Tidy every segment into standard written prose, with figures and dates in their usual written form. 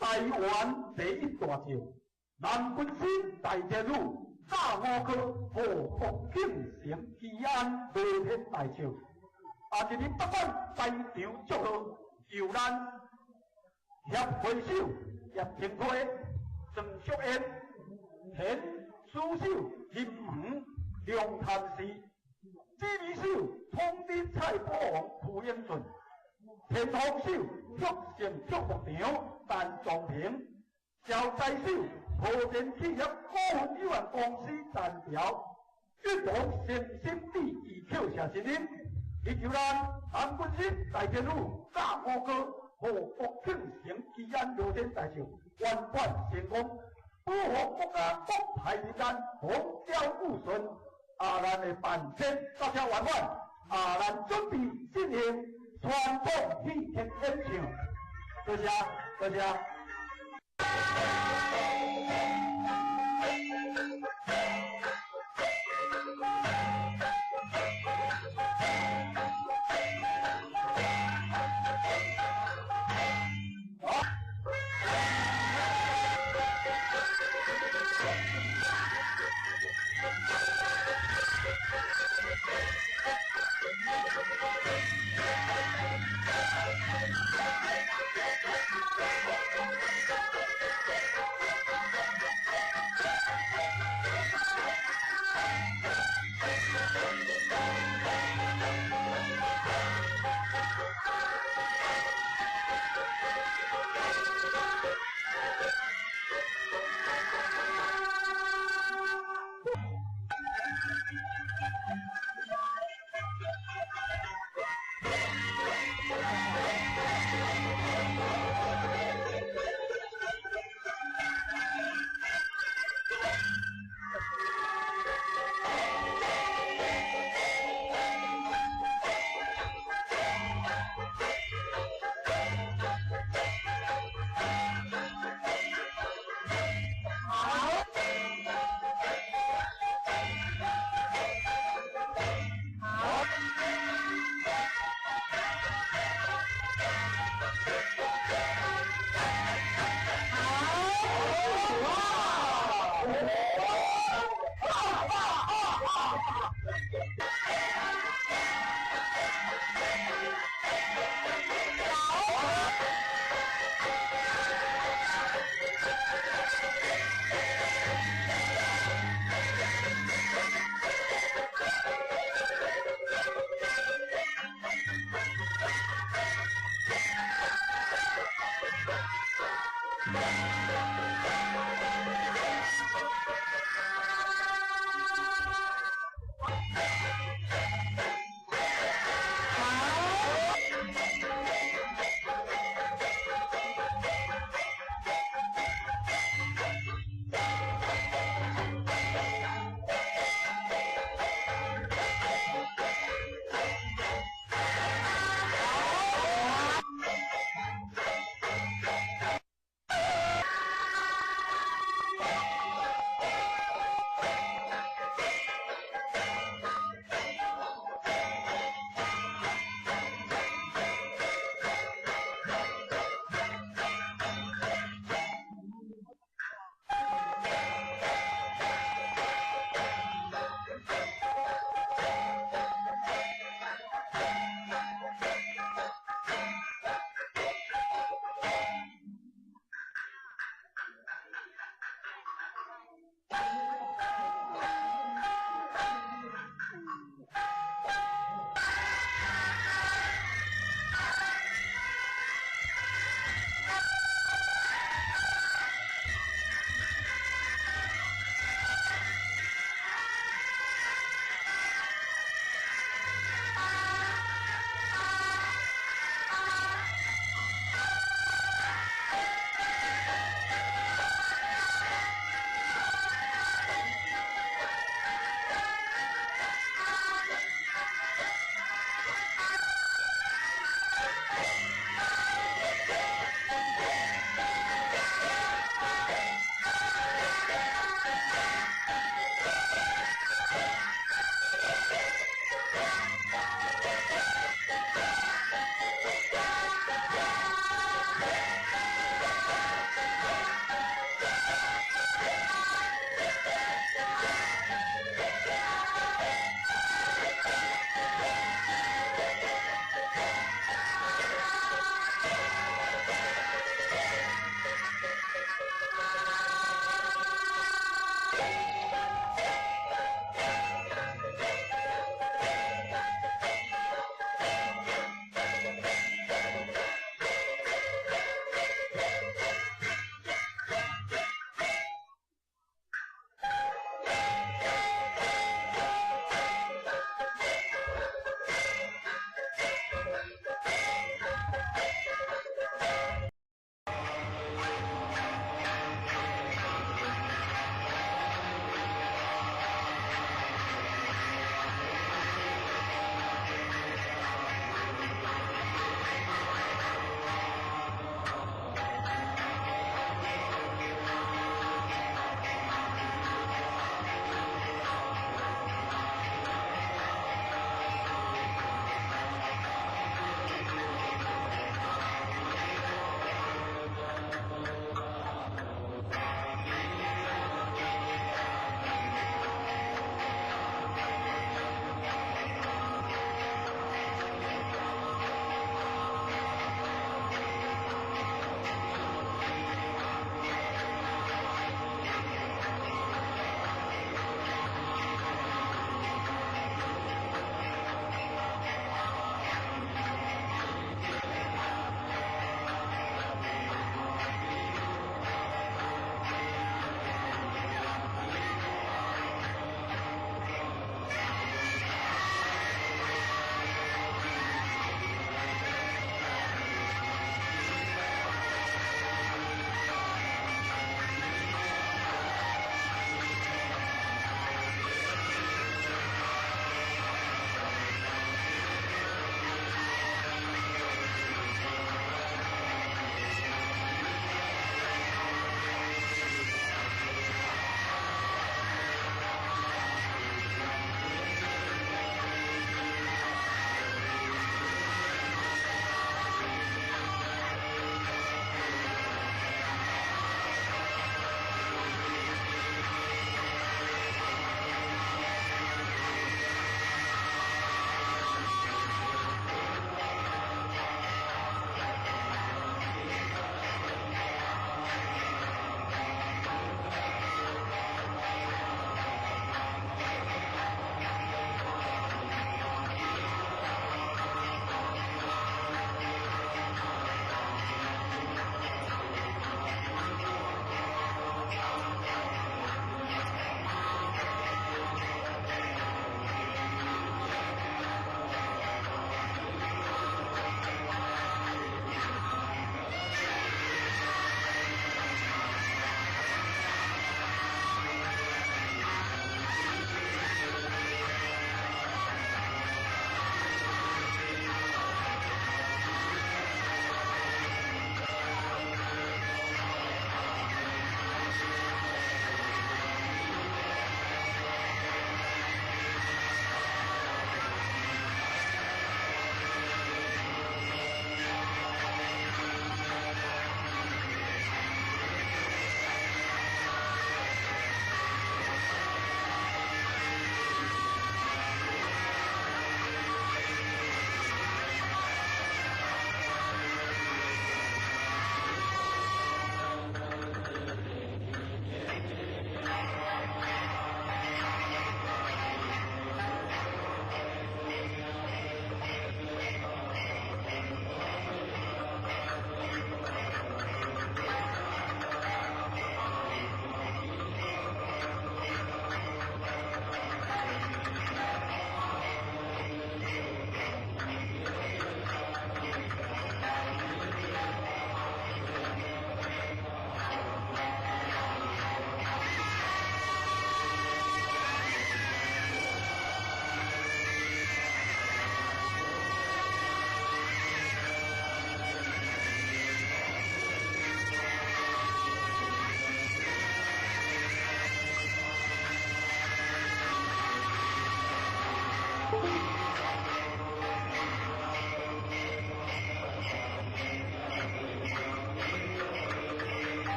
台灣第一大將，南軍師大天女，炸五科護國慶成吉安羅天大將，也是恁不管在場祝賀，由咱協會首葉廷輝、鄭淑燕、田書手林恆、梁譚氏、指揮手統領蔡國王蒲英俊、天風手玉成竹牧場陳仲平、招財手和田企業股份有限公司陳條、運動誠心地以扣謝新人，以求咱南軍師大天女炸五哥和國慶成吉安羅天大將圓滿成功，保護國家國泰民安，風調雨順。啊，咱的辦展到這圓滿，啊，咱準備進行傳統戲曲演唱。多謝，多謝。好。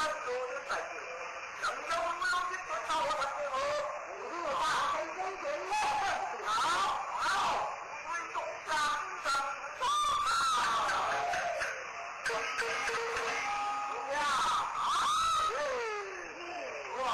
安羅天大轎，人有兩一個大河大好，好，為東家上呀！哇！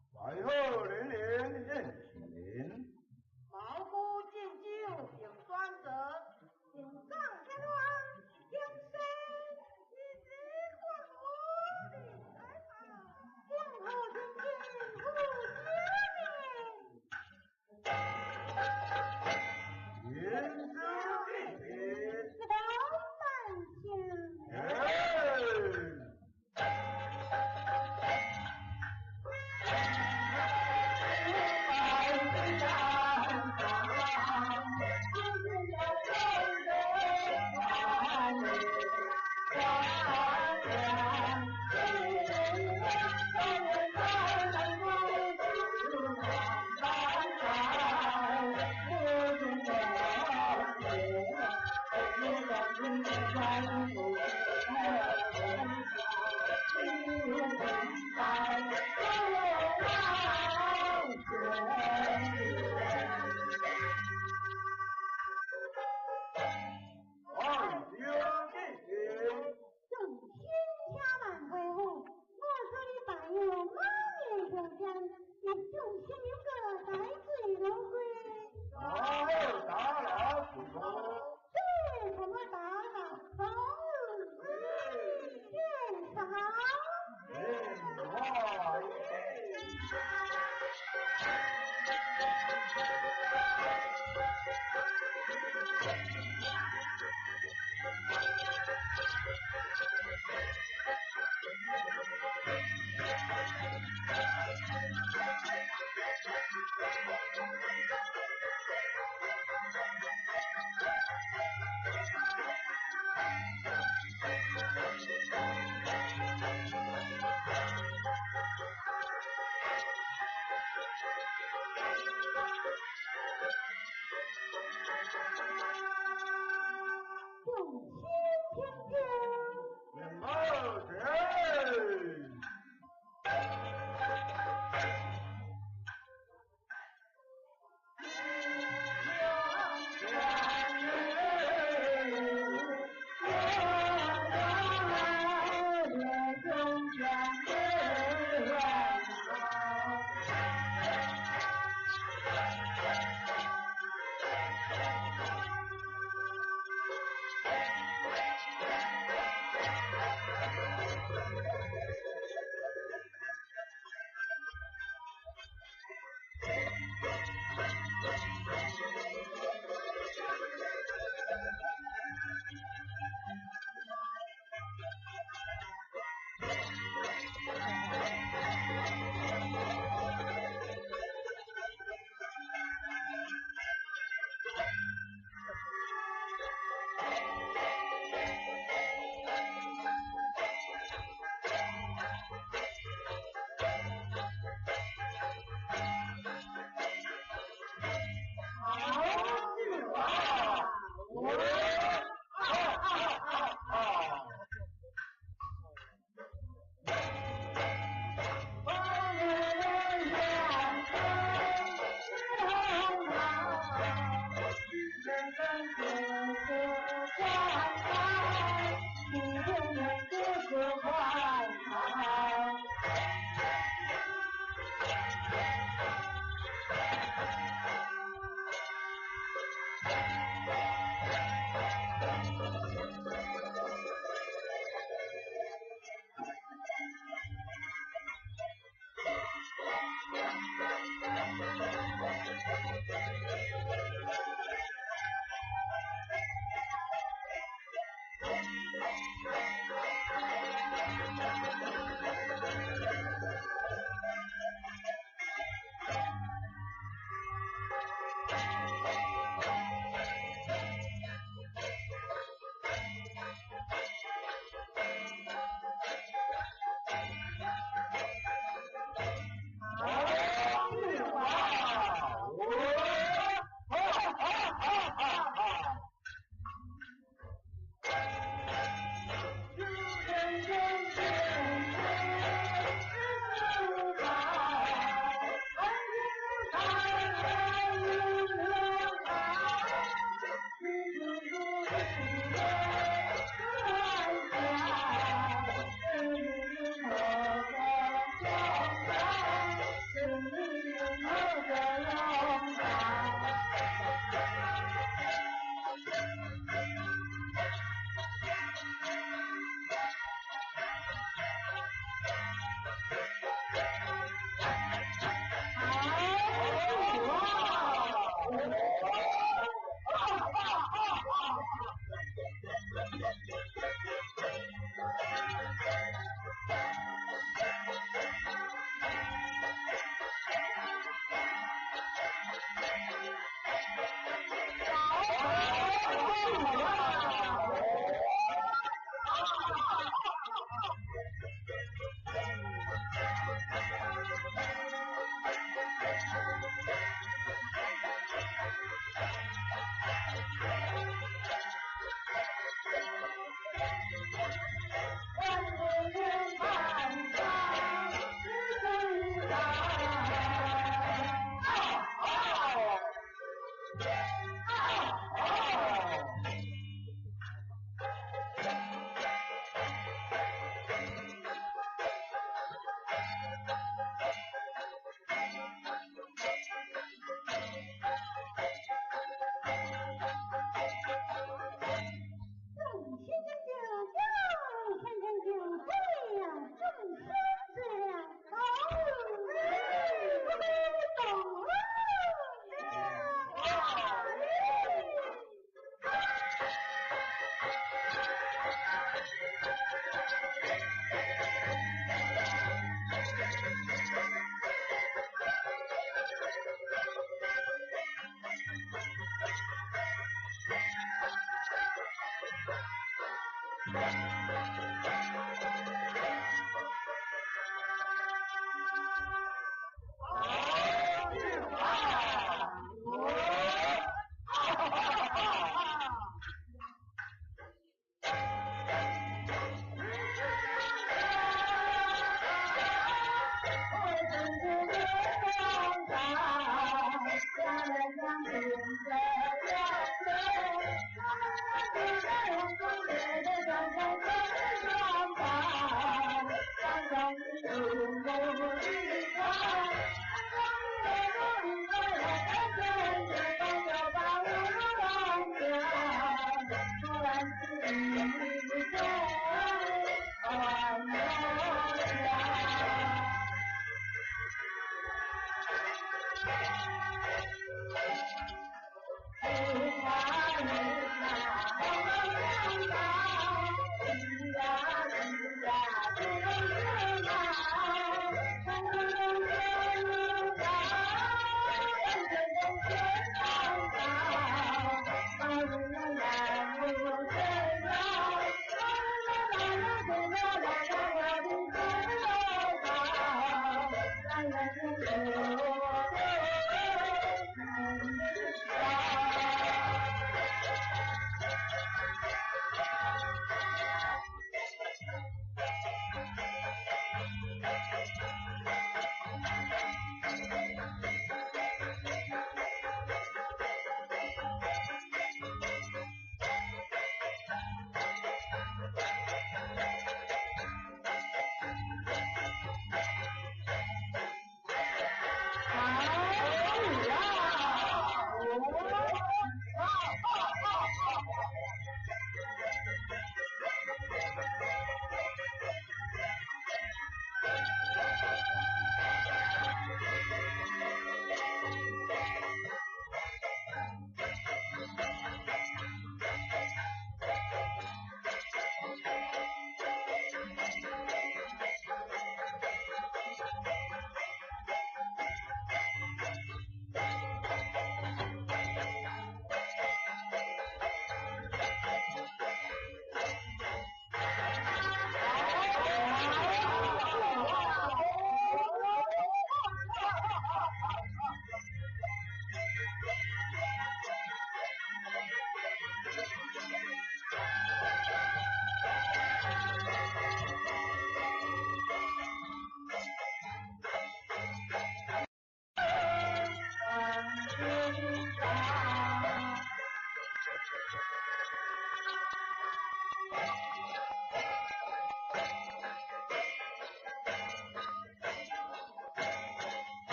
打扰。大。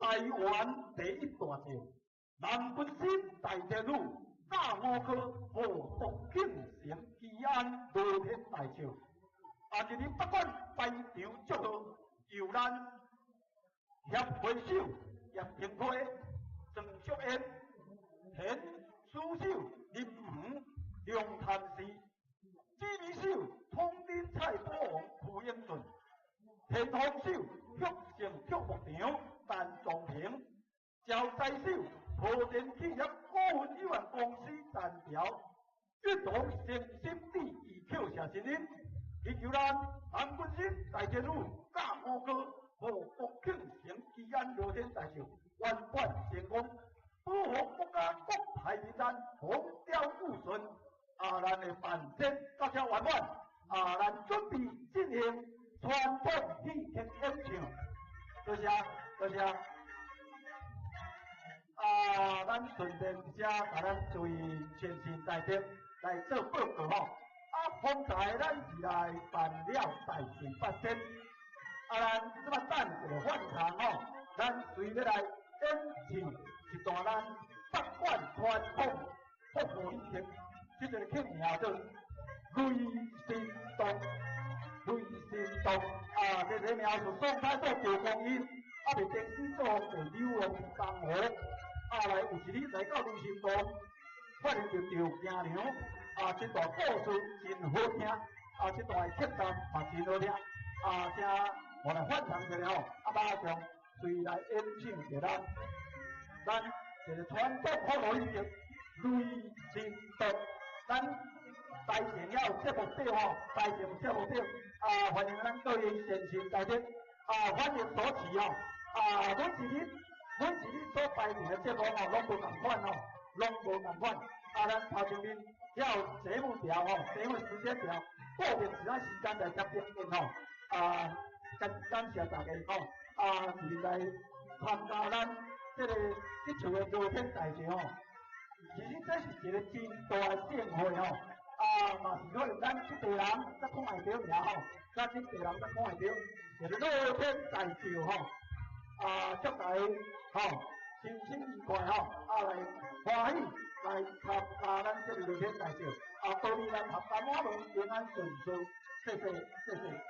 台灣第一大將，南軍師大天女，大五科何國敬成基安羅天大將，啊，今日不管排場祝賀，由咱协会首叶廷辉、郑淑燕、田书秀、林园、梁谭氏、指挥手统领蔡波王徐英俊、田方手玉成玉牧场陈仲平、招财手和田企业股份有限公司陈条、一同诚心致意叩谢神恩，祈求咱南军神大天女驾五哥护国庆成吉安罗天大寿圆满成功，保护国家国泰民安，风调雨顺。啊，咱的办展到这圆满，啊，咱准备进行传统戏曲演唱。多谢，多谢。啊，咱顺便遮共咱诸位先生大德来做报告吼。啊，方才咱是来办了大瑞八仙，啊，咱這擺等一个反场吼，咱隨欲來演唱一段咱北管傳統福和戲曲，這個曲名叫做《雷神洞》。雷神洞啊，這個名是宋太祖趙匡胤，啊，未登基做皇帝流浪江湖，啊，來有一日來到雷神洞，發現著趙驚娘，啊，這段故事真好聽，啊，這段的曲調嘛真好聽，啊，請我來翻唱一下吼，啊，馬上隨來演唱著咱，咱一個傳統福和戲曲《雷神洞》，咱台前也有節目表吼，台前有節目表，啊，歡迎咱各位先生大德，啊，歡迎所持吼，啊，每一日每一日所排定的節目吼，攏無仝款吼，攏無仝款，啊，咱頭前面也有節目表吼，節目時間表，固定一段時間來接表演吼，啊，感感謝大家吼，啊，是來參加咱這個這次的羅天大祭吼，其實這是一個真大的盛會吼。啊，嘛是可能咱這地人才看會著爾吼，咱這地人才看會著，一個樂天大醮吼，啊，祝大家吼身心愉快吼，啊來歡喜來參加咱這個樂天大醮，啊，保佑咱闔家滿門平安順遂，謝謝，謝謝。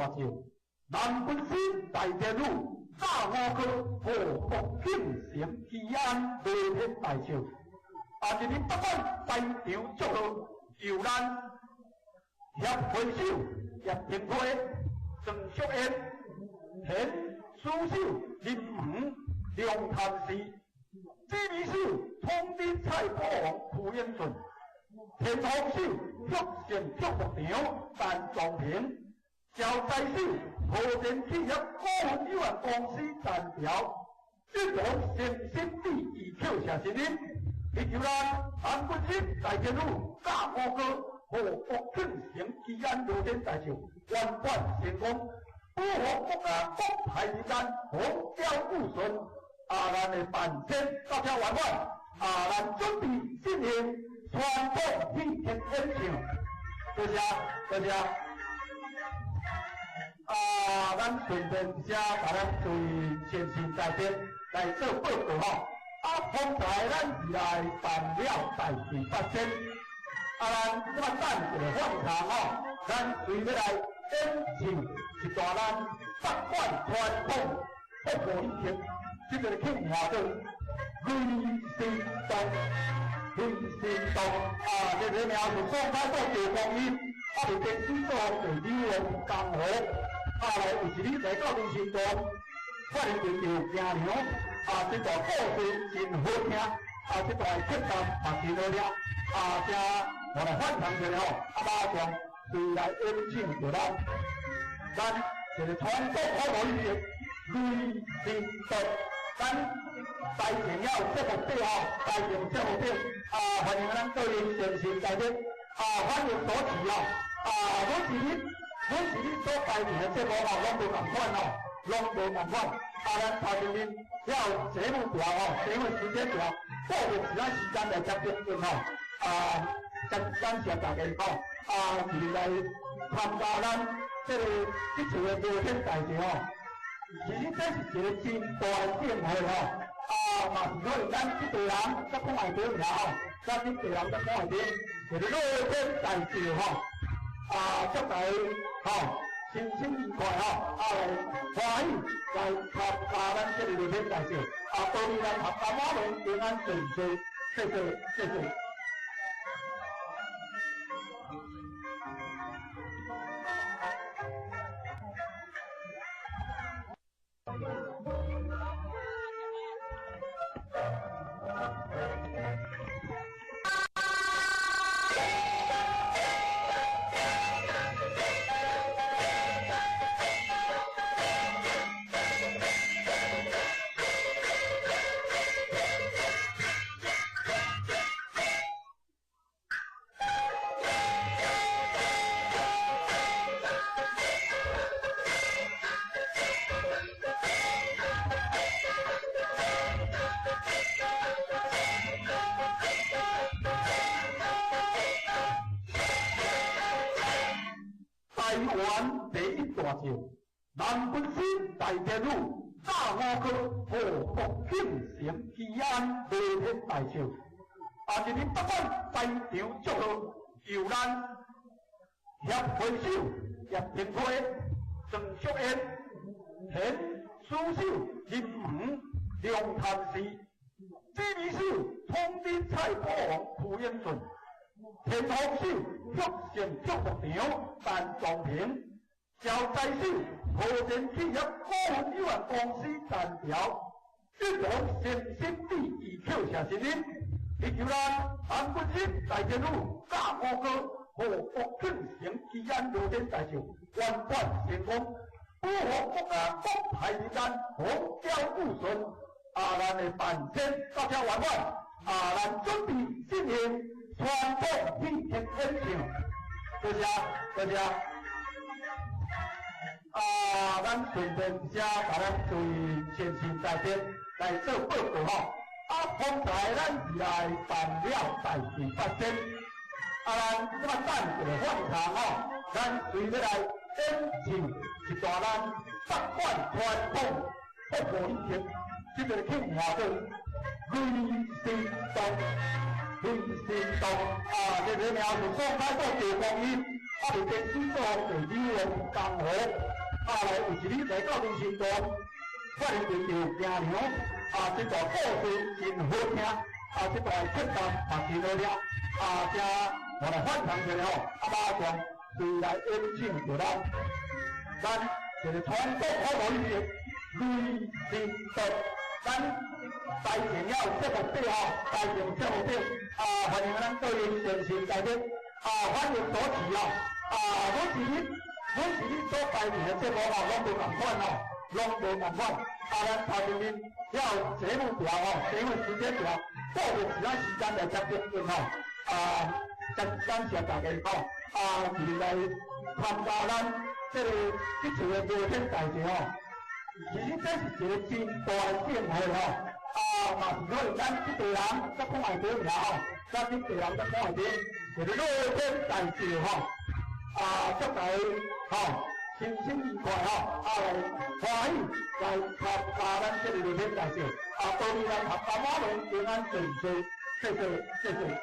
大将，南军师大天女，炸五科护国庆成吉安罗天大将。啊，今日不管在场祝贺，由咱协会首叶廷辉、郑淑燕、田书秀、林黄、梁谭氏、指挥手统领蔡国王邱英顺、田丰手玉成玉牧场陈壮平、赵财手和田企业股份有限公司陈条、志同诚心地义口谢新林，祈求咱南军师大天女驾五哥护国庆成吉安罗天大寿圆满成功，保护国家国泰民安，风调雨顺。啊，咱的办签到这圆满，啊，咱准备进行传统戏曲演唱。多谢，多谢。啊，咱顺便遮共咱诸位先生代表来做报告吼。啊，方才咱是来办了代志发生，啊，咱这摆等一个反场吼，咱随欲来演唱一段咱北管传统国语曲，这个曲名叫《雷神洞》，雷神洞啊，这个名是宋太祖赵匡胤，啊，伫天子做第二王江湖，啊，来有一日来到雷神洞，发现着赵京娘，啊，这段故事真好听，啊，这段曲调嘛真好听，啊，这我来反唱一下吼，啊，马上随来演唱着咱，咱这个传统好语的雷神洞。咱台前要有节目底吼，台前节目底啊，欢迎咱各位先生代表啊，欢迎主持哦，啊，每一日所排定的节目吼，拢无仝款哦，拢无仝款。啊，咱头前面要有节目表吼，节目时间表，固定一段时间来接节目吼。啊，感感谢大家吼，啊，一日来参加咱这个这次的罗天大会吼。其实这是一个真大的盛会吼，啊，嘛是可能咱这辈人才讲会到尔吼，咱这辈人才讲会到，一个罗天大会吼，啊，祝大家吼身心愉快吼，啊来欢喜来参加咱这个罗天大会，啊，祝你咱闔家满门平安顺遂，谢谢，谢谢。台湾第一大将，南军师大天女，炸五科护国庆成吉安罗天大将。啊，今日不管在场祝贺，由咱协会首叶廷辉、郑淑燕、田书秀、林黄、梁谭氏、指挥手统领蔡国王邱英顺、田丰手玉成玉牧场陈壮平、赵财手和田企业股份有限公司陈条、志同诚心地义口谢新林，祈求咱南军师大天女驾五哥护国庆成吉安罗天大寿圆满成功，保护国家国泰民安，风调雨顺。啊，咱的办签到这圆满，啊，咱准备进行传统戏曲演唱。多谢，多谢。啊，咱顺便遮共咱诸位先生代表来做报告吼。啊，方才咱是来办了代志发生，啊，咱这摆等一个反场吼，咱随欲来演唱一段咱北管传统国语曲，这个曲名叫《雷神洞》。雷神洞啊，这个名是宋太祖赵匡胤，啊，伫天子做第二王江湖，啊，來有一日來到林新東，發現著行娘，啊，這段故事真好聽，啊，這段曲調嘛真好聽，啊，這我來翻唱一下吼，啊，馬上隨來演唱著咱，咱這個傳統好舞藝術雷神道，咱台前了節目底吼，台前節目底，啊，歡迎咱各位先生大家，啊，歡迎主持哦，啊，每一日。每一日所排的節目吼，攏無仝款吼，攏無仝款。啊，咱頭前面要節目表吼，節目時間表，固定其他時間來接應吼。啊，真感謝大家吼，啊，一來參加咱這個這次的樂天大祭吼。其實這是一個真大的盛會吼。啊，嘛是可能咱這地人才講會著爾吼，咱這地人才講會著，一個樂天大祭吼。啊，祝大家吼，身心愉快吼，啊來歡喜來參加咱這個樂天大祭，啊，祝你咱闔家滿門平安順遂，謝謝，謝謝。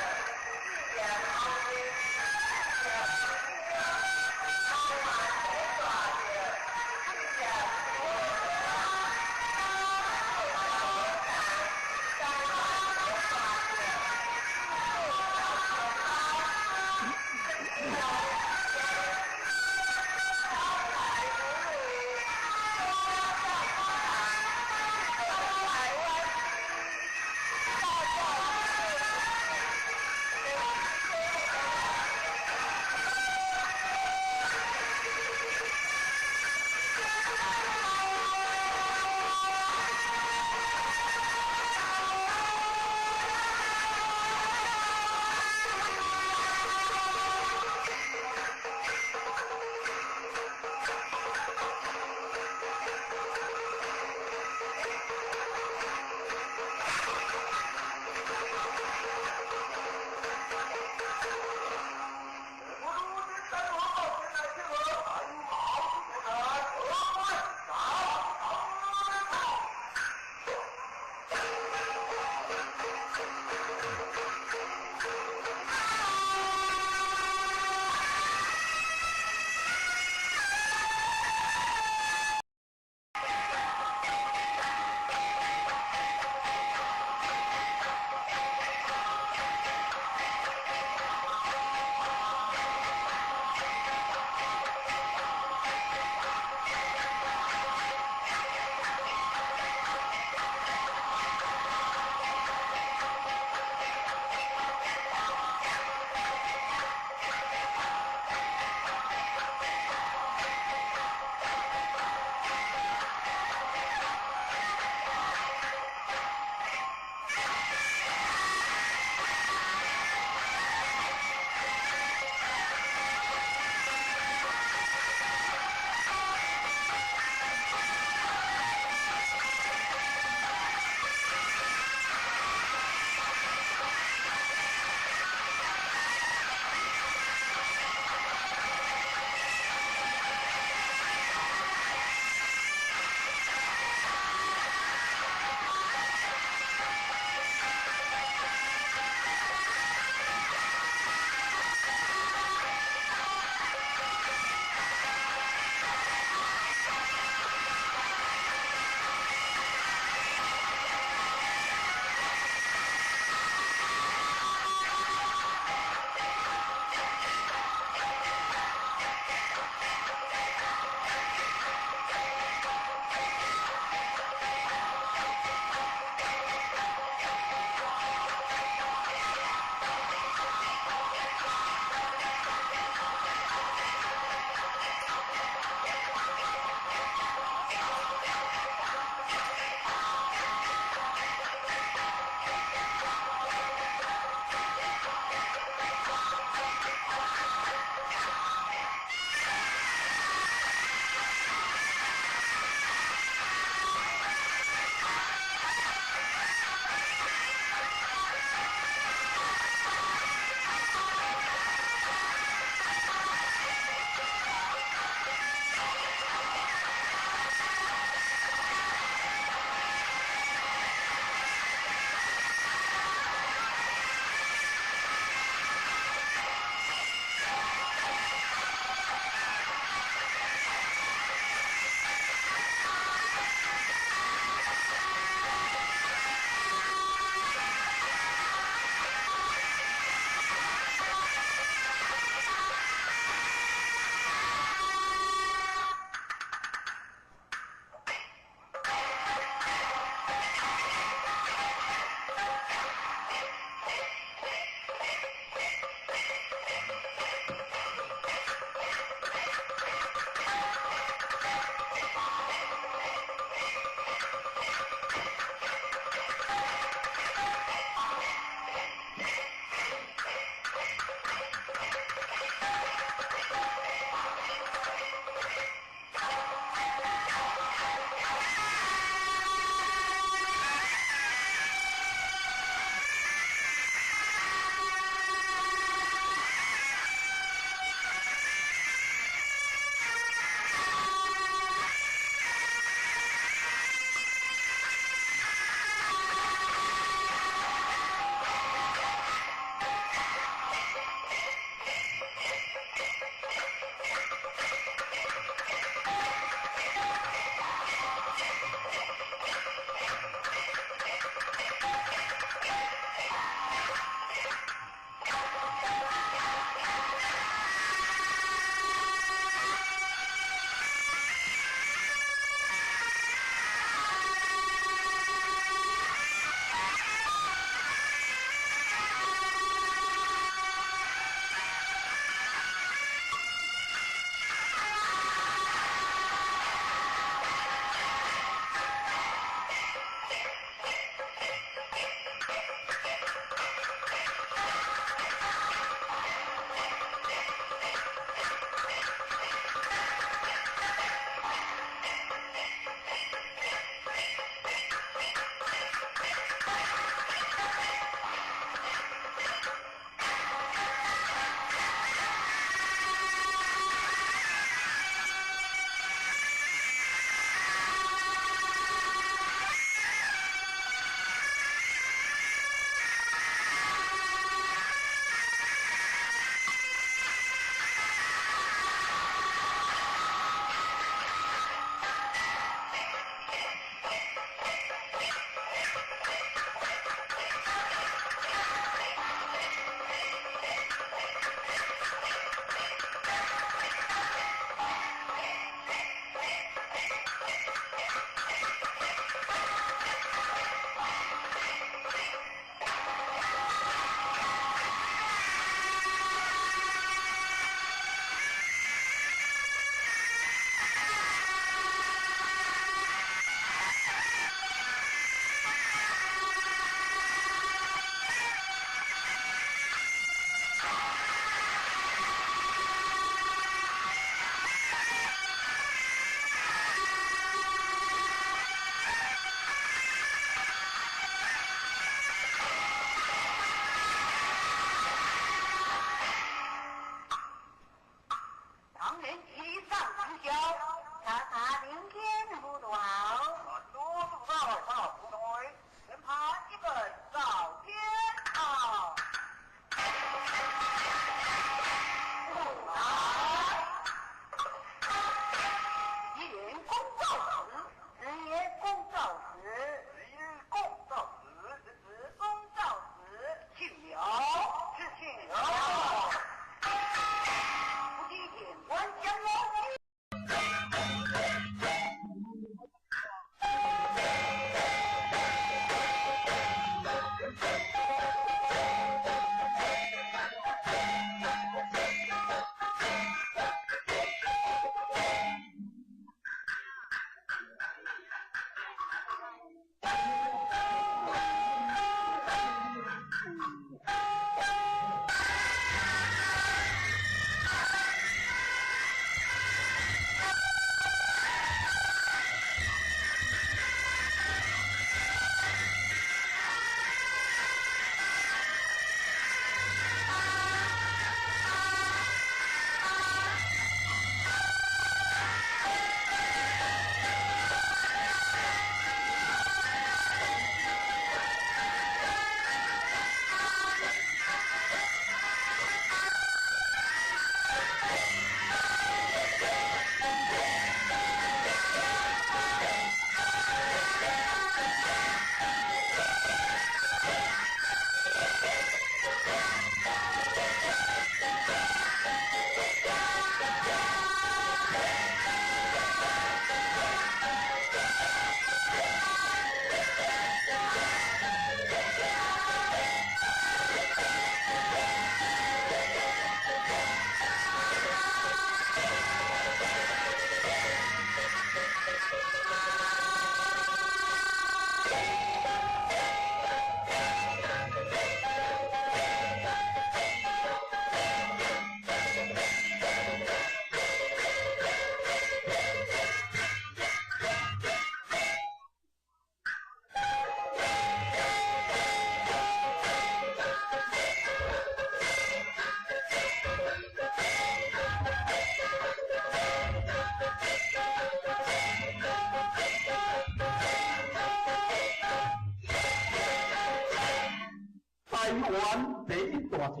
灣第一大將，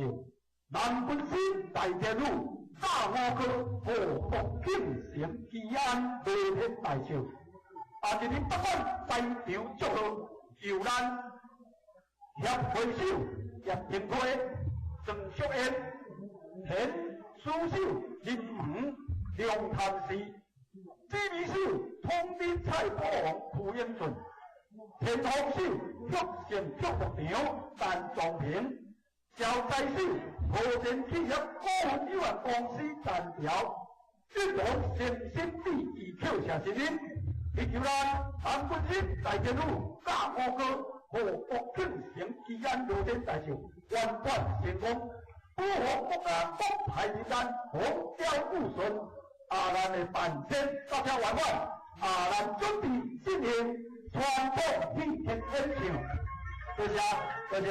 南軍師大天女，炸五科護國敬成基安羅天大將。啊！今日不管在場祝賀，由咱協會首葉廷輝、鄭淑燕、田書手林吳梁譚氏、指揮手統領蔡國王涂英俊、天風手玉成玉牧場陳撞平、招財手和田企業股份有限公司陳條、俊龍誠心地義扣謝新人，祈求咱南軍師大天女炸五哥護國敬成基安羅天大壽圓滿成功，保護國家國泰民安，風調雨順。啊，咱的辦仙到這圓滿，啊，咱準備進行傳統戲劇演唱。多謝，多謝。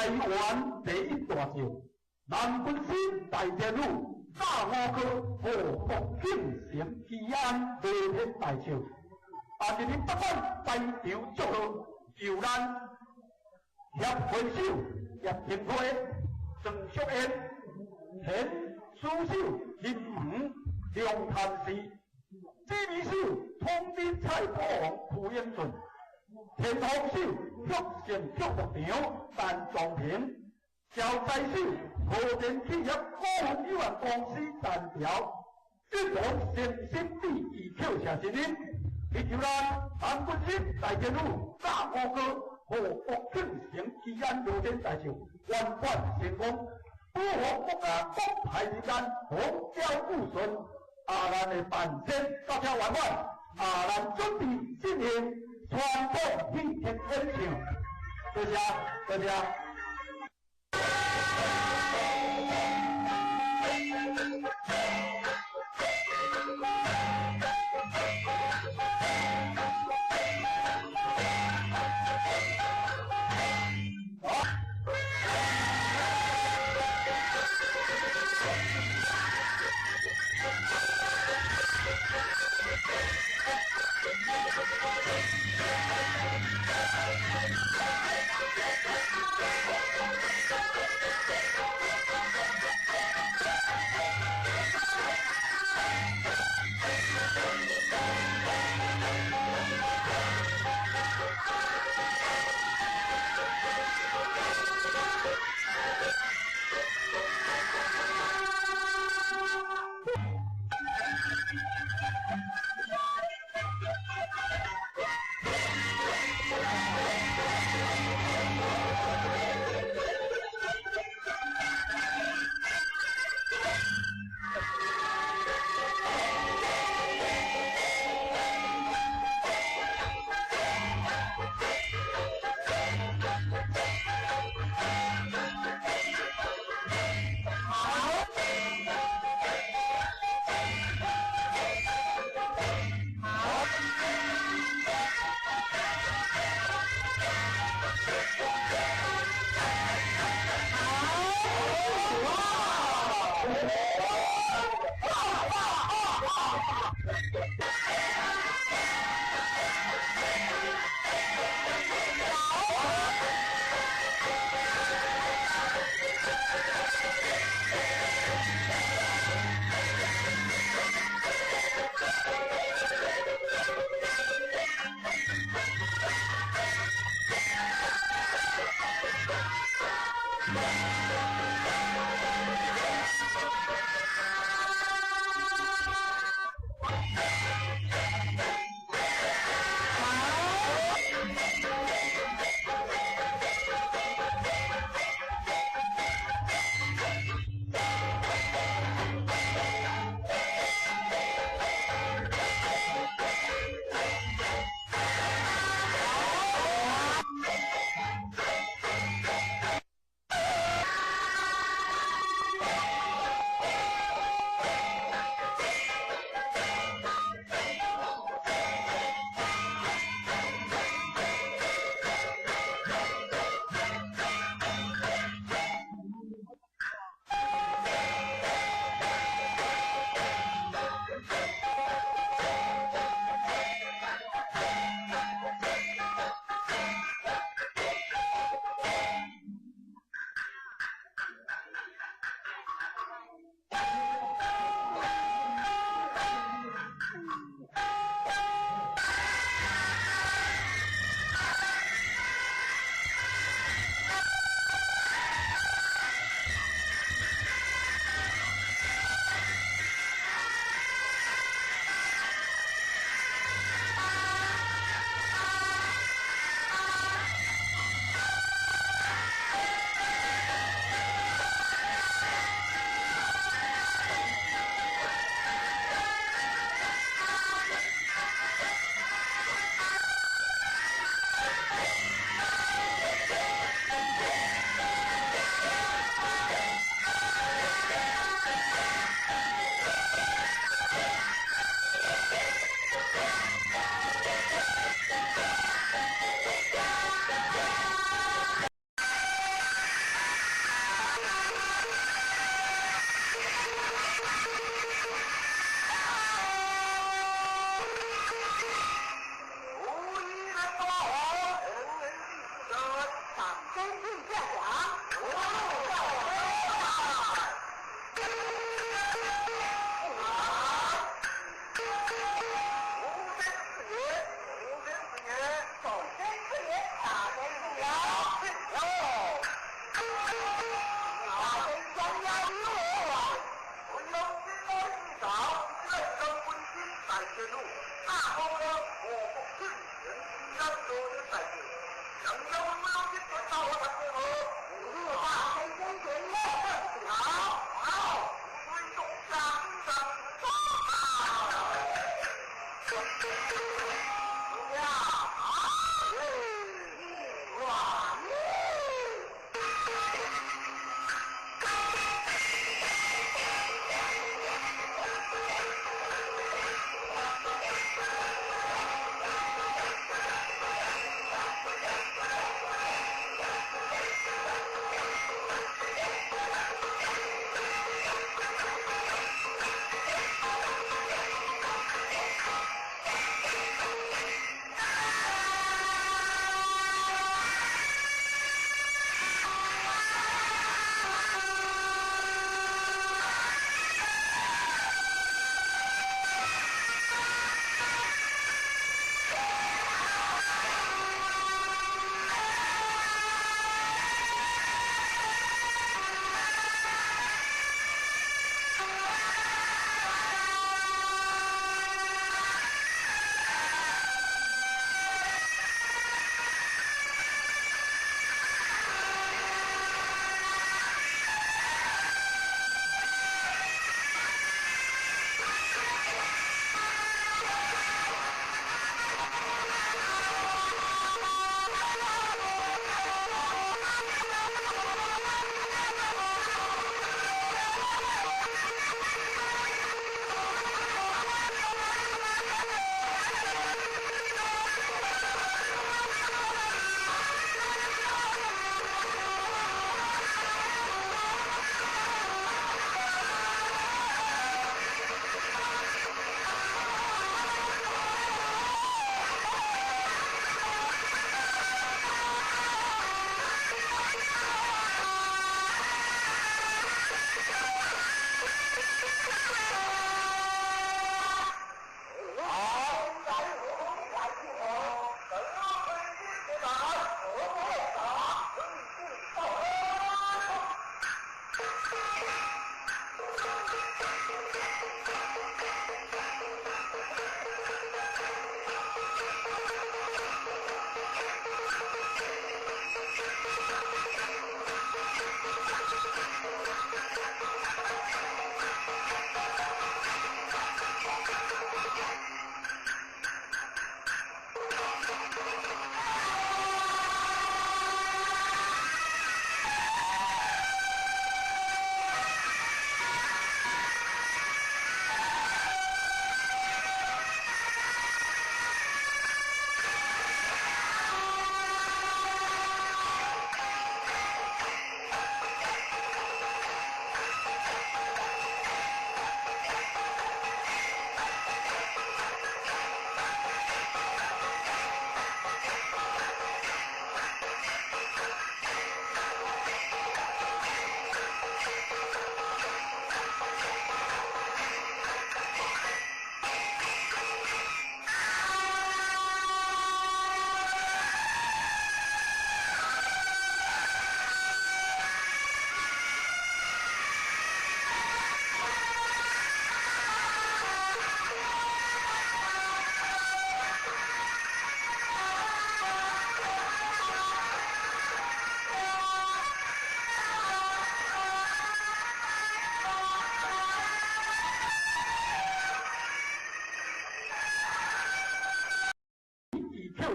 台灣第一大將，南軍師大天女，炸五科何國慶成吉安羅天大將，啊！今日不管在場祝賀，由咱协会首叶廷辉、郑淑燕、田书秀、林门梁谭氏、指挥手统领蔡国王徐英俊。天风手玉成玉牧场陈壮平，招财手和田企业股份有限公司陈条，一龙诚心比伊扣谢新人，祈求咱韩国新大天女炸五哥和国庆成吉安罗天大寿圆满成功。祝福國家國泰民安，風調雨順。啊，咱的辦仙到這圓滿，啊，咱準備進行傳統戲曲演唱。多謝，多謝。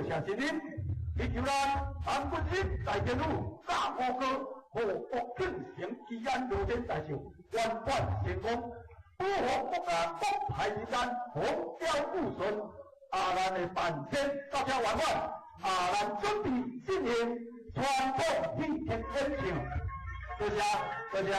謝神明，祈求咱南軍師大天女炸五哥賀國慶成祈安羅天大壽圓滿成功，保護國家國泰民安，風調雨順。啊，咱的辦簽到這圓滿，啊，咱準備進行傳統戲劇演唱。多謝，多謝。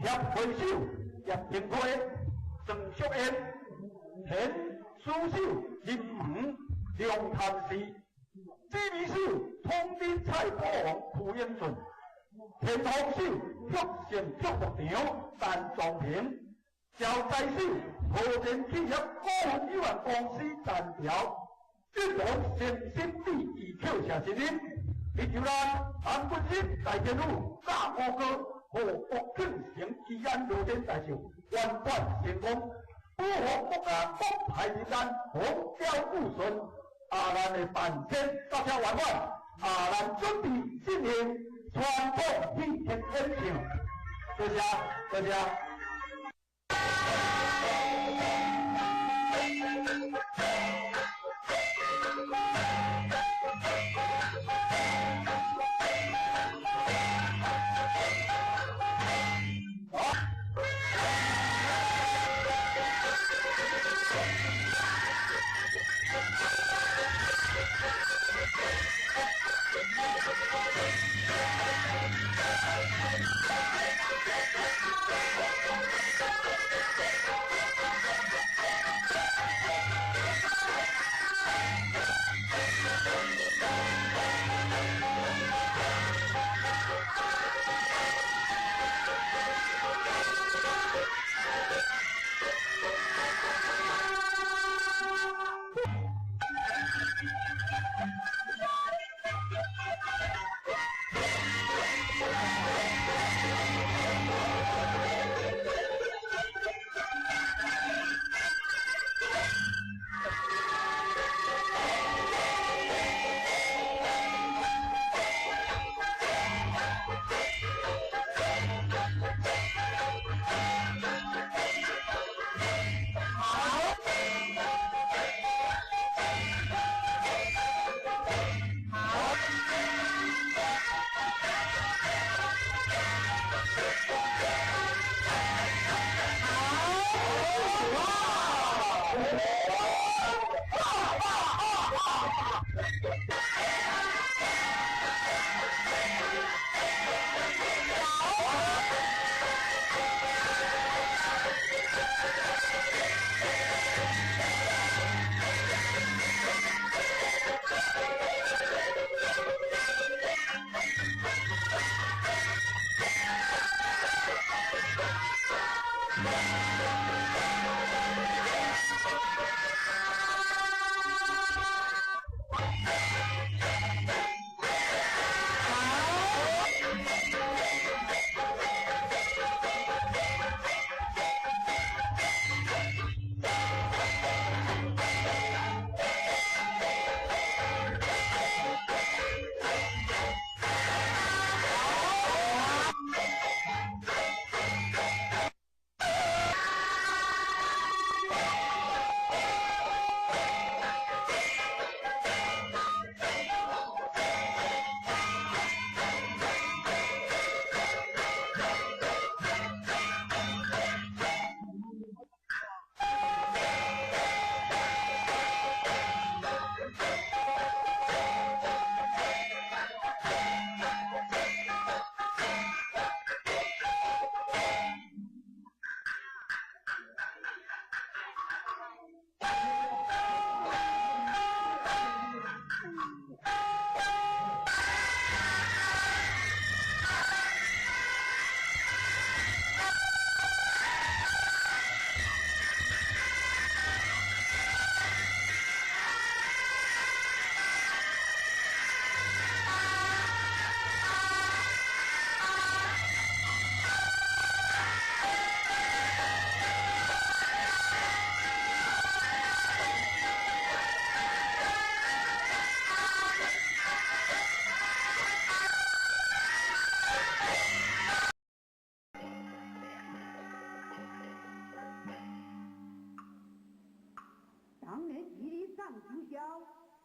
协会手叶廷辉、郑淑燕、田书手林文梁谭氏，指挥手统领蔡国王邱英俊，天风手玉成竹木场陈壮平，招财手和田企业股份有限公司陈条，进王诚心致意扣谢一人，李求兰、安国新大天府炸五哥和国庆城吉安罗天大寿圆满成功，保护国家国泰民安，风调雨顺。啊，咱的办签到这圆满，啊，咱准备进行传统戏曲演唱。多谢，多谢。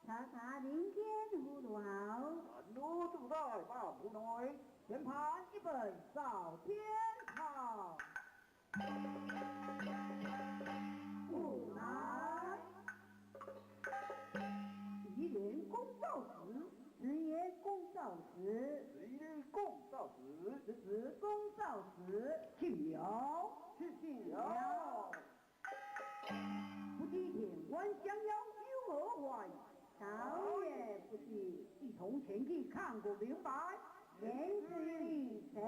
查查人间糊涂好，路自在万无奈，全盘一本扫天下。无奈，一人公造时，只言講造時，隨禮講造時，時時講造時，慶了，慶了。不知天官將要有何話？倒也不知。一同前去看個明白。免此一禮，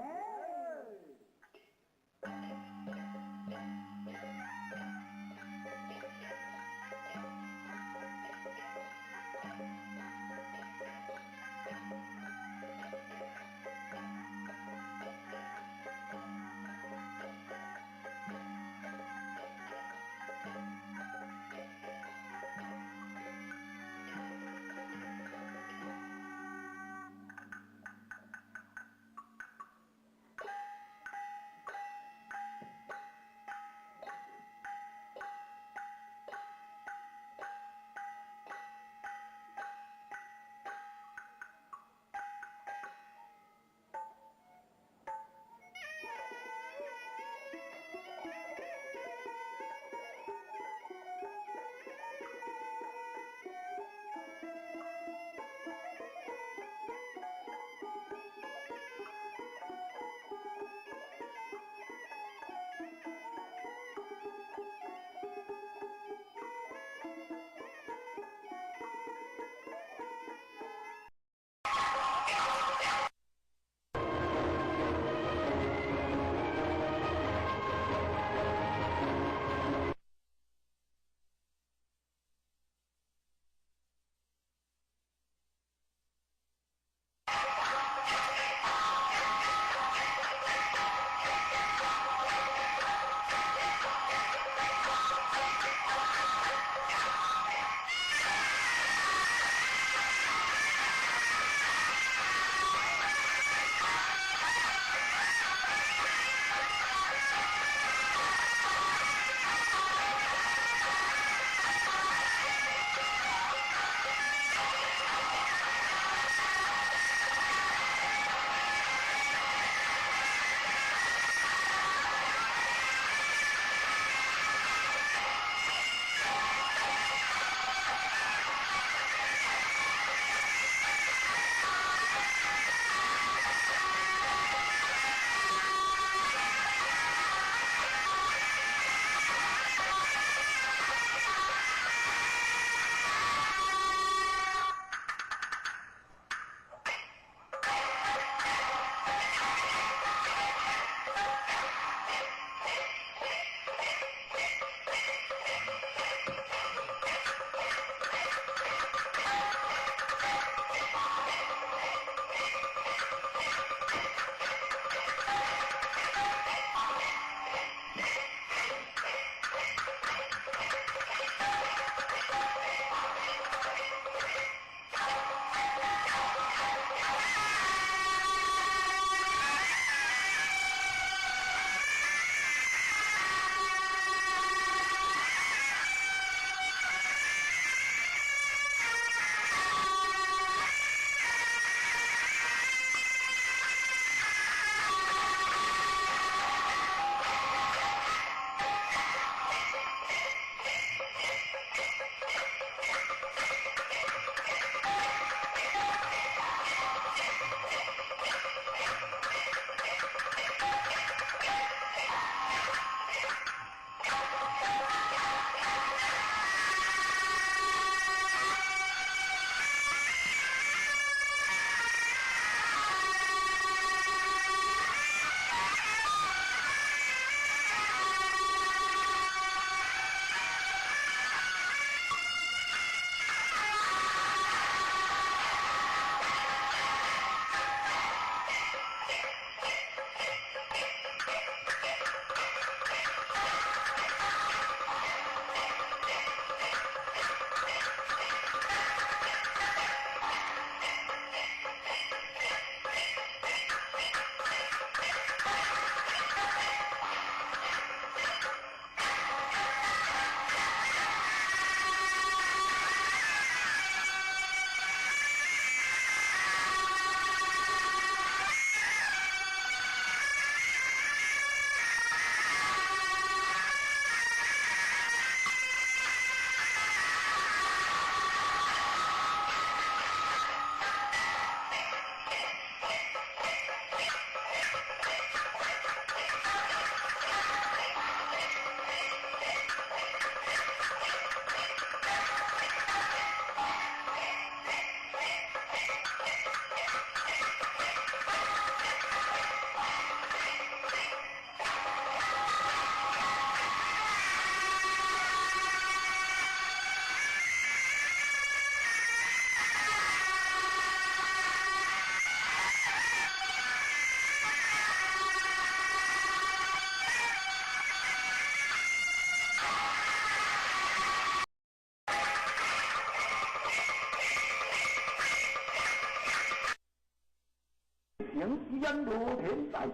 安罗天大笑，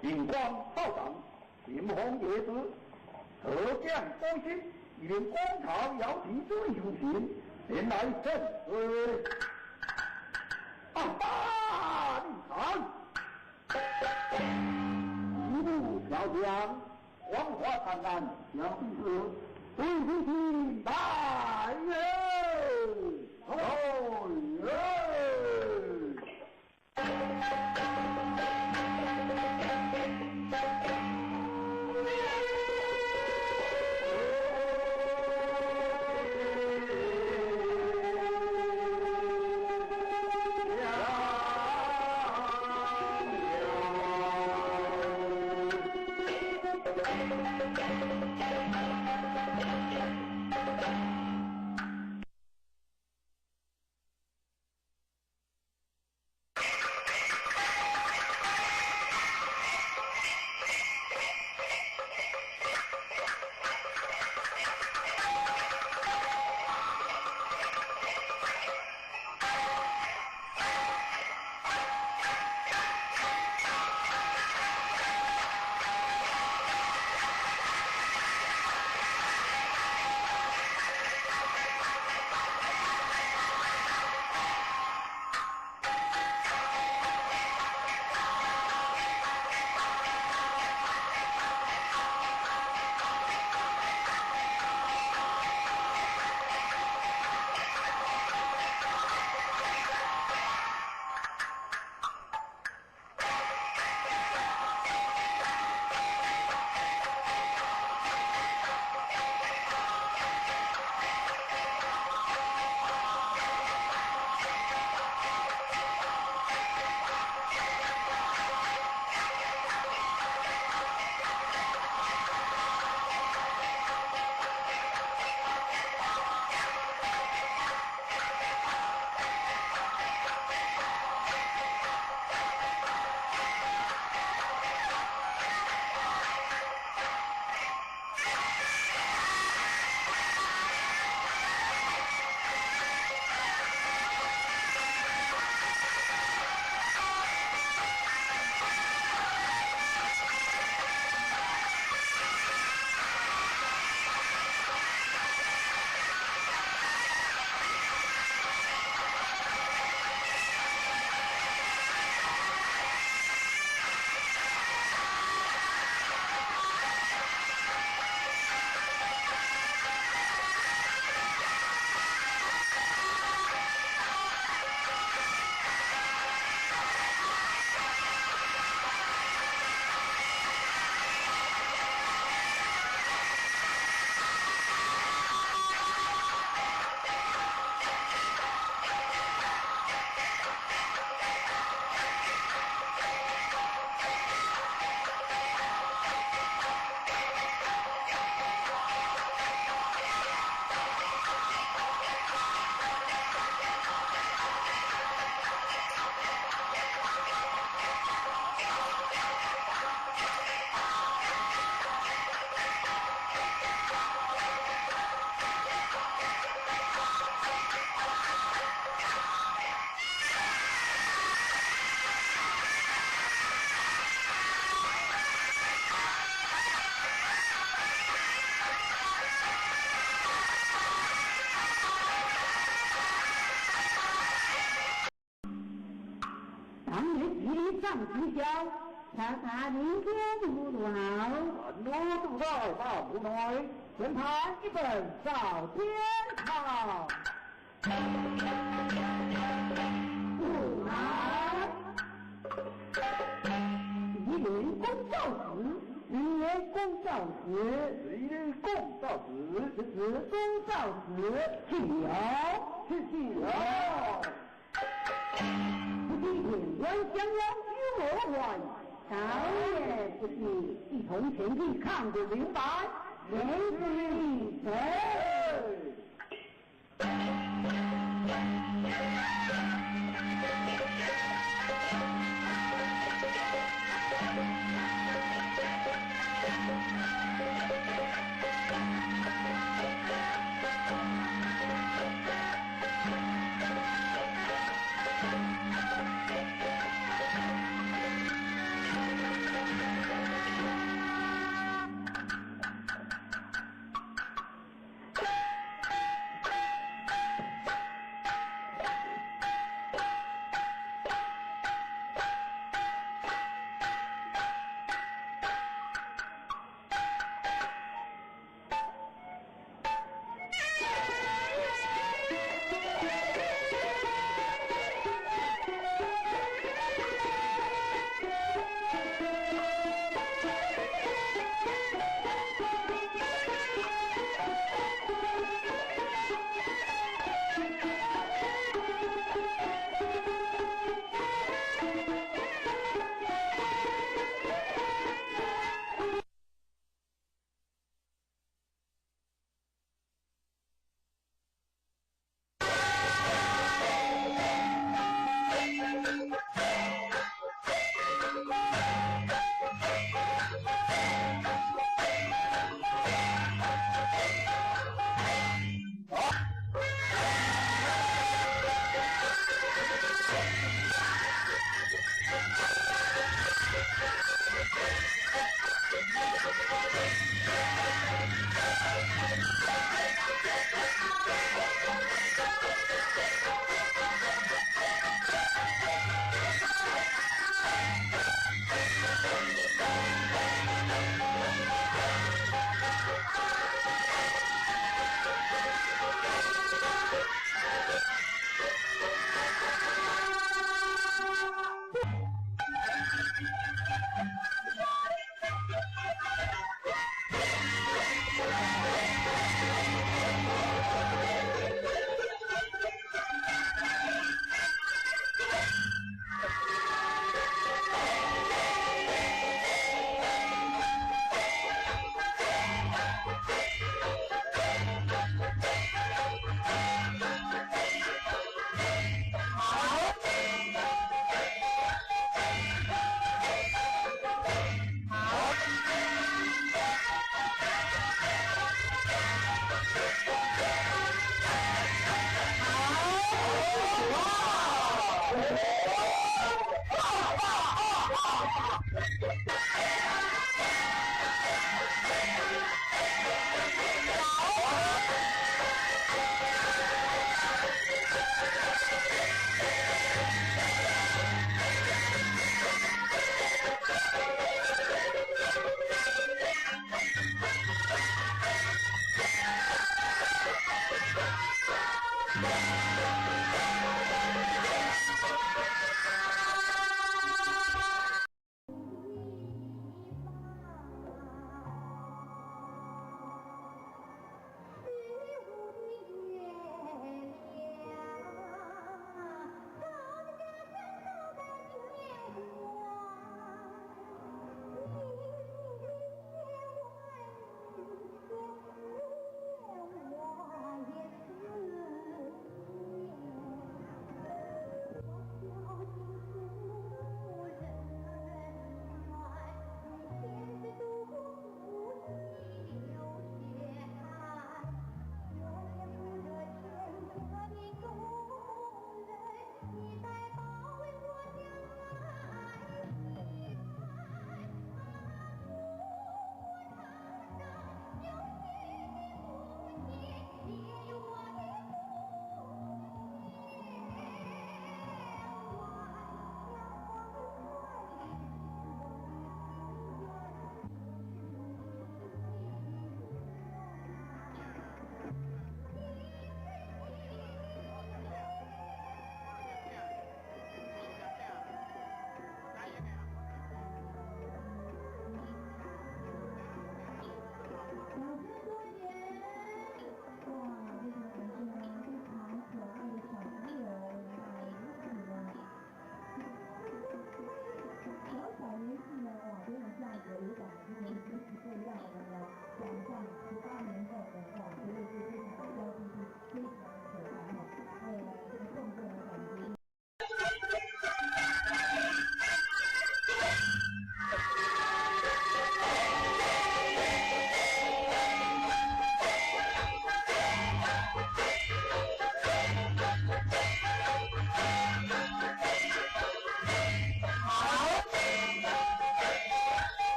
灵光道长，金风夜子，河将高兴，一连光朝摇旗追雄心，前来献岁。啊哈！你看，一路飘香，黄花灿烂，想必是对不起大人。哦耶！上直销，查查明天糊涂好，我肚大大无奈，先谈一本早天堂。不难，一人公造子，一人公造子，一人公造子，子公造子，去了，去了。不知天官将要与我还，早也不知，一同前去看个明白，言之成。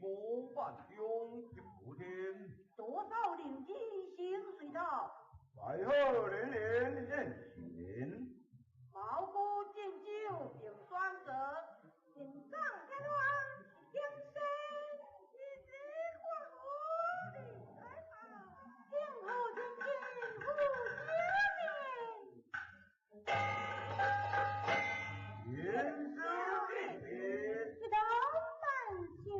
無萬鄉一普天。多少靈機心隨到，白鶴連連燕行。毛骨敬酒並選擇，人長天王天生一枝花火的開放，天后天仙護小天師地命，一同萬象。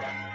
了。